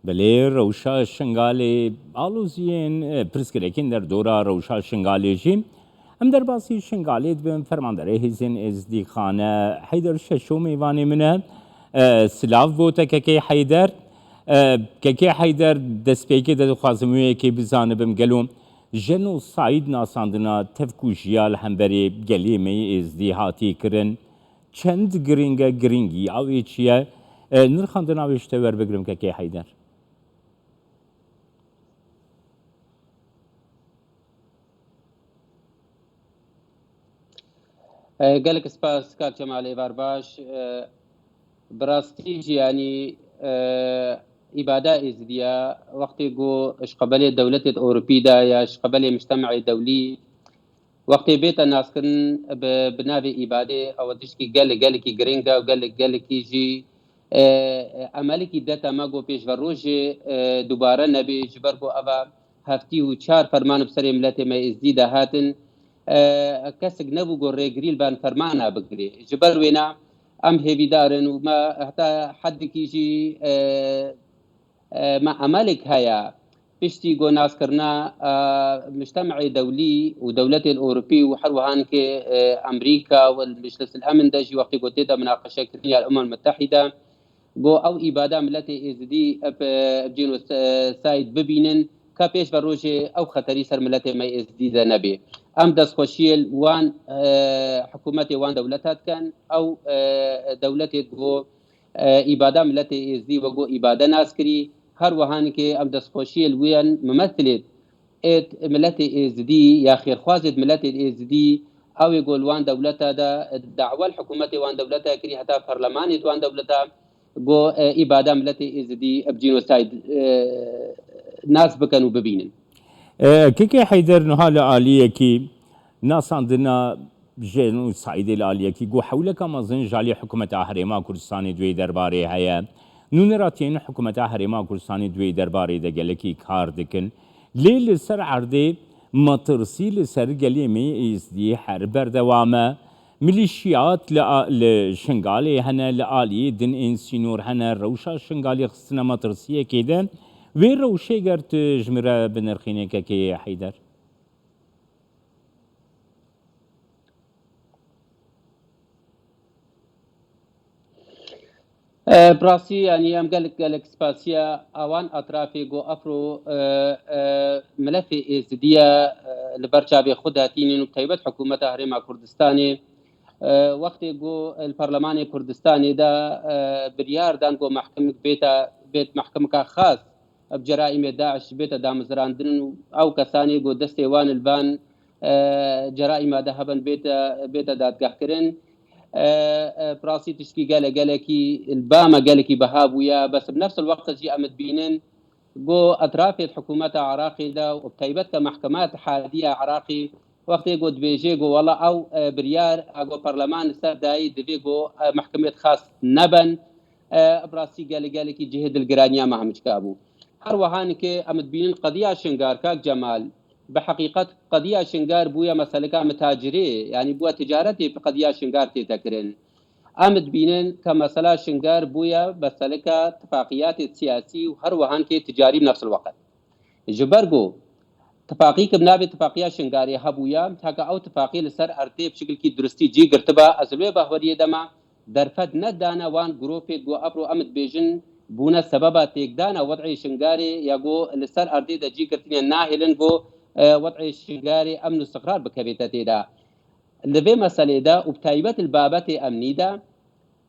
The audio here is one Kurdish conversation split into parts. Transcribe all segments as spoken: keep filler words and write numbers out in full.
Belê, rewşa Şingalê, aloziyên, e, pirsgirêkên derdora rewşa Şingalê jî. Em derbasî Şingalê dibin, fermanderê hêzên êzdîxane Heyder Şeşo mêvanê min e. E, silav bo te kekê Heyder. E, kekê Heyder, destpêkê de dixwazim wê yekê bizanibim, gelo jenosayd nasandina tevkujiya li hemberê gelê me yê êzdî hatî kirin çend girîng e, girîngiya wê çi ye? E, nirxandina wê ji te werbigrim kekê Heyder. E, gelek spas kak Cemal Êvarbaş. E, bi rastî jî, yanî, e, îbada êzidiya wextê ku ji qebelê dewletê Ewropî de ya ji qebelê mictemacê dewlî wextê bête naskirin bi, bi navê îbadê, ew tişkî gelek, gelekî girîng e û gelek, gelekî jî, e, emelekî dete me ku pêşverojê, e, dubare nebê, ji ber ku eva heftî û çar ferman bi serê miletê me êzdî de hatin. E, kesek nebû ku rêgirî li van fermana bigirê. Ji ber wêna em hêvîdar in û me heta hedekî jî, e, e, me emelek heye. Piştî ku naskirina, e, mictemacê dewlî û dewletên Ewropî û her wiha hinekê, e, Amerîka û li Meclis el Emin de jî wextê ku tê de minaqeşekirin ya Umem Mutehîde, ku ew îbada miletê êzidî bi, bi cîn û se-, sayîd bibînin, ka pêş ve rojê ew xeterî ser miletê me êzidî de nebê. Em destxweşiyê li wan, e, hikûmetê wan dewleta dikin, ew, e, dewletê ku, e, îbada miletê êzidî wek ku îbade nas kirî, her wiha hinekê em destxweşiyê li wê yên mimethilê êt miletê êzidî ya xêrxwazêt miletê êzidî, ew ê ku li wan dewleta de dawa li hikûmetê wan dewleta kirî, heta perlemanêt wan dewleta ku, e, îbada miletê êzidî bi cînosayd, e, nas bikin û bibînin. E, Kekê Heyder, niha li aliyekî nasandina jenosaydê li aliyekî, ku hewleka mezin ji alî hikûmeta Herêma Kurdistanê di wê derbarê heye. Nûneratiyen hikûmeta Herêma Kurdistanê di wê derbarê de gelekî kar dikin. Lê li ser erdê metirsî li ser gelê me êzdî her berdewam e. Milîşiyat li a-, li Şingalê hene, li aliyê din ên sînor hene, rewşa Şingalê xistine metirsiyekê de. Wê rewşê ger tu ji min re binirxînê kekê Heyder? E, bi rastî, yanî em gelek, gelek spasiya awan etrafê ku efro, e, e, milefê êzidiye, e, li ber çavê xwe de tînin û bi taybet hikûmeta Herêma Kurdistanê, e, wextê ku li Perlemanê Kurdistanê de, e, biryar dan ku mehkimik bêta, bêt mehkimika xas bi ceraîmê DAIŞ bête damezrandin û ew kesanê ku destê wan li van, e, ceraîma de hebin bête, bête dadgehkirin. E, e, bi rastî tişkî gele, gelekî li ba me gelekî biha bûye. Bes bi nefs el-weqt jî em dibînin ku etrafê hikûmeta Iraqê de û bi taybet ke mehkema Itihadiya Iraqê wextê ku dibêje ku wela ew, e, biryar, e, ku perleman li ser dayî divê ku, e, mehkemê xas nebin, e, bi rastî gelek, gelekî cihê dilgiraniya me hemîçka bû. Her wiha hinekê em dibînin qediya Şingar, kak Cemal, bi heqîqet qediya Şingar bûye meseleka mitacirê, yanî bûye ticaretê bi qediya Şingar tête kirin. Em dibînin ke mesela Şingar bûye meseleka tifaqiyatê siyasî û her wiha hinekê ticarî bi nefs el-weqt. Ji ber ku tifaqî ke bi navê tifaqiya Şingarê hebûye, heke ew tifaqî li ser erdê bi şikilkî duristî cî girtiba, ez li wê bahweriyê de me, derfet nedane wan grûpê ku evro em dibêjin bûne sebeba têkdana wed'ê Şingarê ya ku li ser erdê de cî girtine nahêlin ku, e, wed'ê Şingarê emn û istiqrar bikevête tê de. Li vê meselê de û bi taybet li babetê emnî de,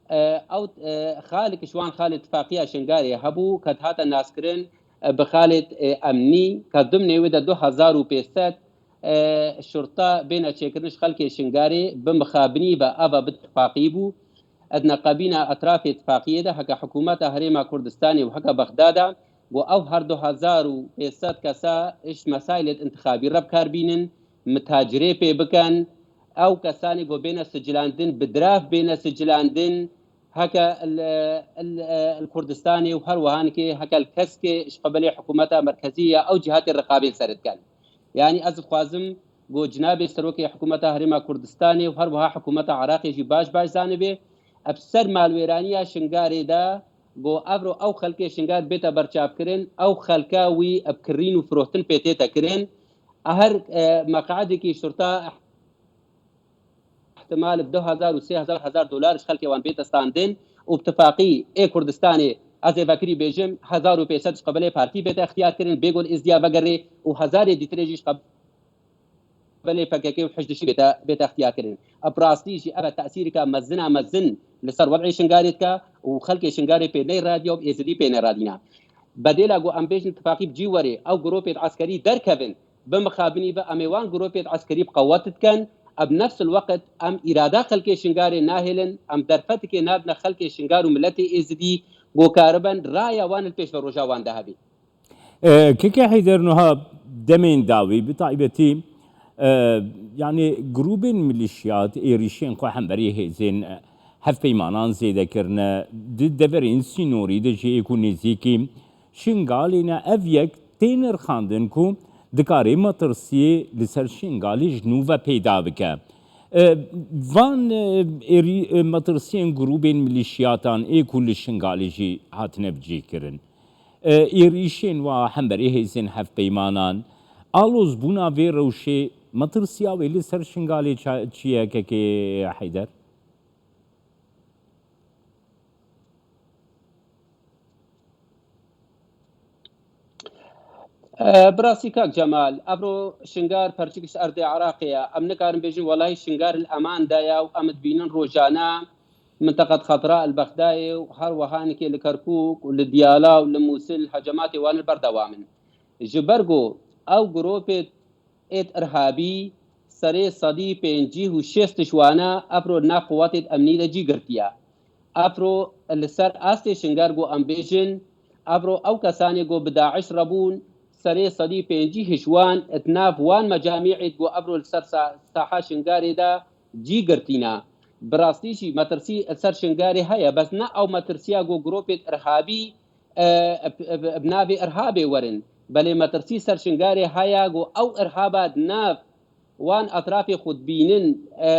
e, ew, e, xalek ji wan xalê tifaqiya Şingarê hebû, ke dihate naskirin, e, bi xalê, e, emnî, ke dimnê wê de du hezar û pênc sed, e, şurta bêne çêkirin ji xelkê Şingarê, bi mixabinî ve eva bi tifaqî bû. Edna qebîna etrafê tifaqiyê de heke hikûmeta Herêma Kurdistanê û heke Bexdada, ku ew her du hezar û pênc sed kesa ji mesailê intixabî re bi kar bînin, mitacirê pê bikin, ew kesanê ku bêne sicilandin, bi dirav bêne sicilandin, heke li, li, li Kurdistanê û her wiha hinekê heke li Keskê ji qebelê hikûmeta merkezî ya ew cihatê riqabê li ser dikin. Yanî ez dixwazim ku cinabê serokê hikûmeta Herêma Kurdistanê û her wiha hikûmeta Iraqê jî baş baş zanibe, ev ser malwêraniya Şingarê de Go evro ew xelkê Şingar bête berçavkirin, ew xelka wî bi kirîn û firotin pê tête kirin. Her, e, meqadekî şurta ihtimal bi du hezar û sê hezar, hezar dolar ji xelkê wan bête standin û bi tifaqî ê Kurdistanê, ez ê vekirî bêjim, hezar û pênc sed ji qebelê partî bête extiyar kirin, bêgol êzdiya vegerê û hezarê dîtirê jî ji qebelê P K K û Hişdişî bête, bête extiyar kirin. Bi rastî jî ev tesîrika mezina mezin li ser wed'ê Şingarê dike û xelkê Şingarê pê neyradîya û êzidî pê neyradîna. Bedêla ku em bêjin tifaqî bi cî werê ew gropê eskerî derkevin, bi mixabinî ve em ê wan gropê eskerî bi qewet dikin, eb nefs il weqt em îrada xelkê Şingarê nahêlin, em derfetikê nadine xelkê Şingar û miletê êzidî ku karibin raya wan li pêş ve roja wan de hebî. E, Keke Heyder, nuha demên dawî bi taybetî, e, yani grûbên milîşyat êrîşên xwe hemberî hêzên, e, hevpeymanan zêde kirine, di deverên sînorî de jî ê ku nêzîkî Şingalê ne, ev yek tê nirxandin ku dikare metirsiyê li ser Şingalê ji nû ve peyda bike. E, van, e, êrî-, e, metirsiyên grûbên milîşyatan ê ku li Şingalê jî hatine bicihkirin. E, êrîşên wa hemberî hêzên hevpeymanan, alozbûna vê rewşê, metirsiya wê li ser Şingalê ça-, çi ye, Kekê Heyder? E, bi rastî kak Cemal, evro Şingar perçik ji erdê Iraqê ye. Em nikarin bêjin welahî Şingar li eman de ye û em dibînin rojane minteqet xetira li Bexdayê û her wiha nikê li Kerkûk û li Diyala û li Mûsil hecematê wan li berdewam in. Ji ber ku ew gropê êd irhabî serê sedî pêncî û şêst ji wana evro nav quwetêd emnî de cî girtiye. Evro li ser astê Şingar ku em bêjin, evro ew kesanê ku bi DAIŞ re bûn, serê sedî pêncî ji wan di nav wan mecamî'êd ku evro li ser sa-, saha Şingarê de cî girtîne. Bi rastî jî metirsî li ser Şingarê heye, bes ne ew metirsiya ku gropêd irhabî, e, bi, bi, bi navê irhabê werin. Belê metirsî ser Şingarê heye ku ew irhaba di nav wan etrafê xwe dibînin, e,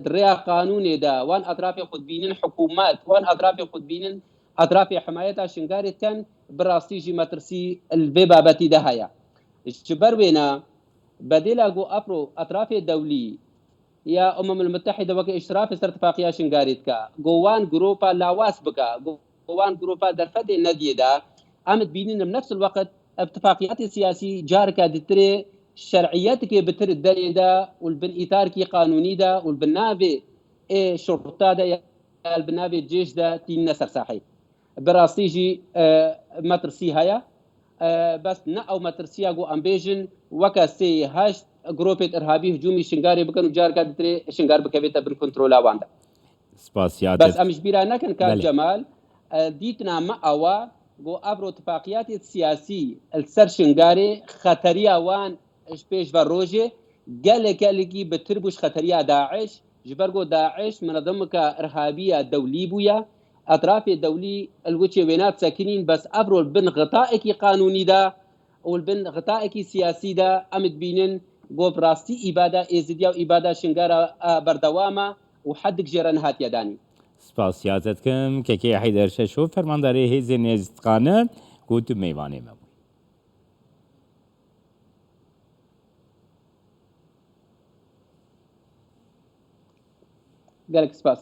di rêya qanûnê de, wan etrafê xwe dibînin hikûmet, wan etrafê xwe dibînin etrafê himayeta Şingarê dikin, bi rastî jî metirsî li vê babetî de heye. Ji ber wêne, bedêla ku evro etrafê dewlî ya Umemul Mutehîde weke îştirafê ser tifaqiya Şingarê dike, ku wan gropa lawaz bike, ku wan gropa derfetê nediyê de, em dibînin bi nefs il weqt bi tifaqiyatê siyasî careke ditirê şer'iyetikê bitir derê de û li bin îtarekî qanûnî de û li bin navê ê şurta de ya li bin navê cêş de tînine ser sahê. Bi rastî jî, e, metirsî heye. E, bes ne ew metirsiya ku em bêjin weke sê heşt gropêd irhabî hicûmî Şingarê bikin û careke ditirê Şingar bikevête bin kontrola wan de. Spasiya te. Bes em ji bîra nekin, kak Cemal, e, dîtina me ew e ku evro tifaqiyatê siyasî li ser Şingarê xeteriya wan ji pêş ve rojê gelek gelekî bitir bû ji xeteriya DAIŞ, ji ber ku DAIŞ minezemeke irhabî ya dewlî bûye. Etrafê dewlî li wiçê wêna disekinîn, bes evro li bin xitaekî qanûnî de û li bin xitaekî siyasî de em dibînin ku bi rastî îbada êzidiya û îbada Şingara, e, berdewam e û hedik jê re nehatiye danîn. Spasiya te dikim, Kekê Heyder Şeşo, fermandarê hêzên nêzîkane, ku tu mêvanê me bûyî. Gelek spas.